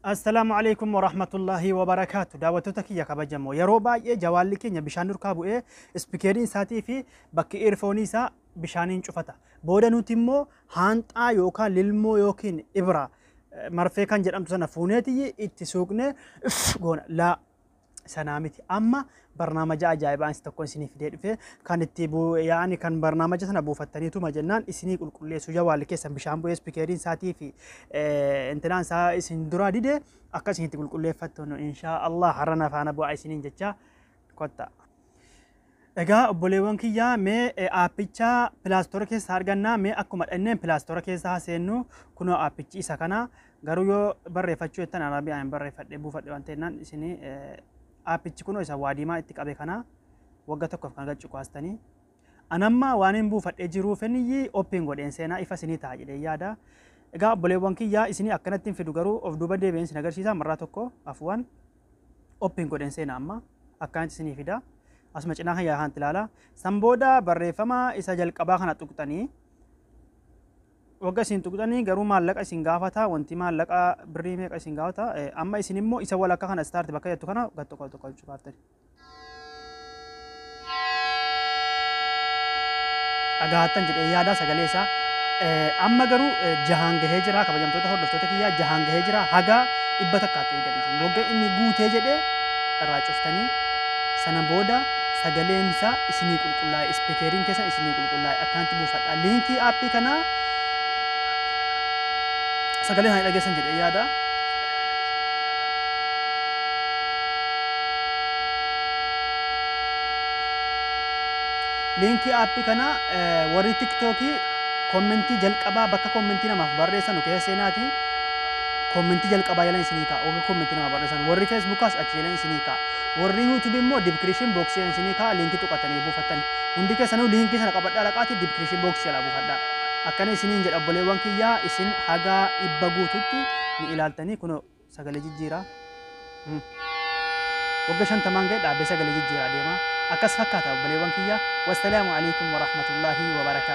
Assalaamu alaikum warahmatullaahi wabarakaatu. Daawwattoota kiyya kabajamoo, yeroo baay'ee jawaalli keenya bishaan durkaa bu'ee speakeriin isaatii fi bakki earphoneii isaa bishaaniin cufata. Booda nuti immoo haanxaa yookaan lilmoo yookiin ibra marfee kan jedhamtu sana fuuneetiyyi itti suuqnee goona. Laa, sanaa miti. Amma barnaamaja ajaa'ibaa isa tokko isinii fidee dhufe kan itti yaani kan barnaamaja sana buufattaniituma jennaan isinii qulqulleessu. Jawaalli keessan bishaan bu'ee speakeriin isaatii fi intinaan isaa isin duraa dide akka isinitti qulqulleeffattu inshaa Allah har'a na faana bu'aa isiniin jecha kotta. Egaa obboleewwan kiyyaa, mee aappicha Play Store keessaa argannaa. Mee akkuma dhanneen Play Store keessa haseennu. Kunoo aappichi isa kana. Garuu yoo barreeffachuu jettan Arabiyaan barreeffadhee buufadhe waan ta'ennaan isinii aappichi kunoo isa waa diimaa itti qabe kana wagga tokkoof kan gaccu kaastanii. Anamma waan hin buufadhee jiruuf inni open godheen seenaa ifa isinii ta'a jedhee yaada. Egaa obboleewwan kiyyaa, isinii akkanatti hin fidu, garuu of duuba deebi'een isin agarsiisa. Marraa tokko afuwan open godheen seenaa, amma akkanatti isinii fida. Asuma cinaa kan yaa'an ilaala. San booda barreeffama isa jalqabaa kana tuqxanii, wagga isin tuqxanii garuu maallaqa isin gaafata. Wanti maallaqa birrii meeqa isin gaafata. Amma isin immoo isa walakkaa kana start bakka jettu kana gad tokko tokko jechuu kaaftani. Dhagaattan jedhee yaada sagalee isaa. Amma garuu jahaan gahee jira. Kabajamtoota hordoftoota kiyyaa, jahaan gahee jira. Haga 100tti eegan. Wagga inni guutee jedhee irraa cuftanii, sana booda sagaleen isaa isinii qulqullaa'e, speakeriin keessan isinii qulqullaa'e. Akkanatti buufadha. Liinkii aappii kanaa sagalee isaanii dhageessan jedhee yaada. Liinkii aappii kanaa warri TikTokii commentii jalqabaa bakka commentii namaaf barreessanu keessa seenaati. Commentii jalqabaa jalan isinii ka'a. Warri commentii namaaf barreessan. Warri Facebookaas achi jalan isinii ka'a. Warri YouTubeii immoo description boxii jalan isinii ka'a, liinkii tuqatanii buufattan. Hundi keessanuu liinkii sana qabadhaa dhaqaati description boxii jalaa buufadhaa. Akkana isiniin jedha obboleewwan kiyyaa, isin haga 100 guututti ni ilaaltanii. Kunoo sagalee jijjiiraa. Wagga 50n ga'e dhaabbee sagalee jijjiiraa deema. Akkas fakkaata obboleewwan kiyya. Wassalaamu alaikum warahmatullaahi wabarakaatu.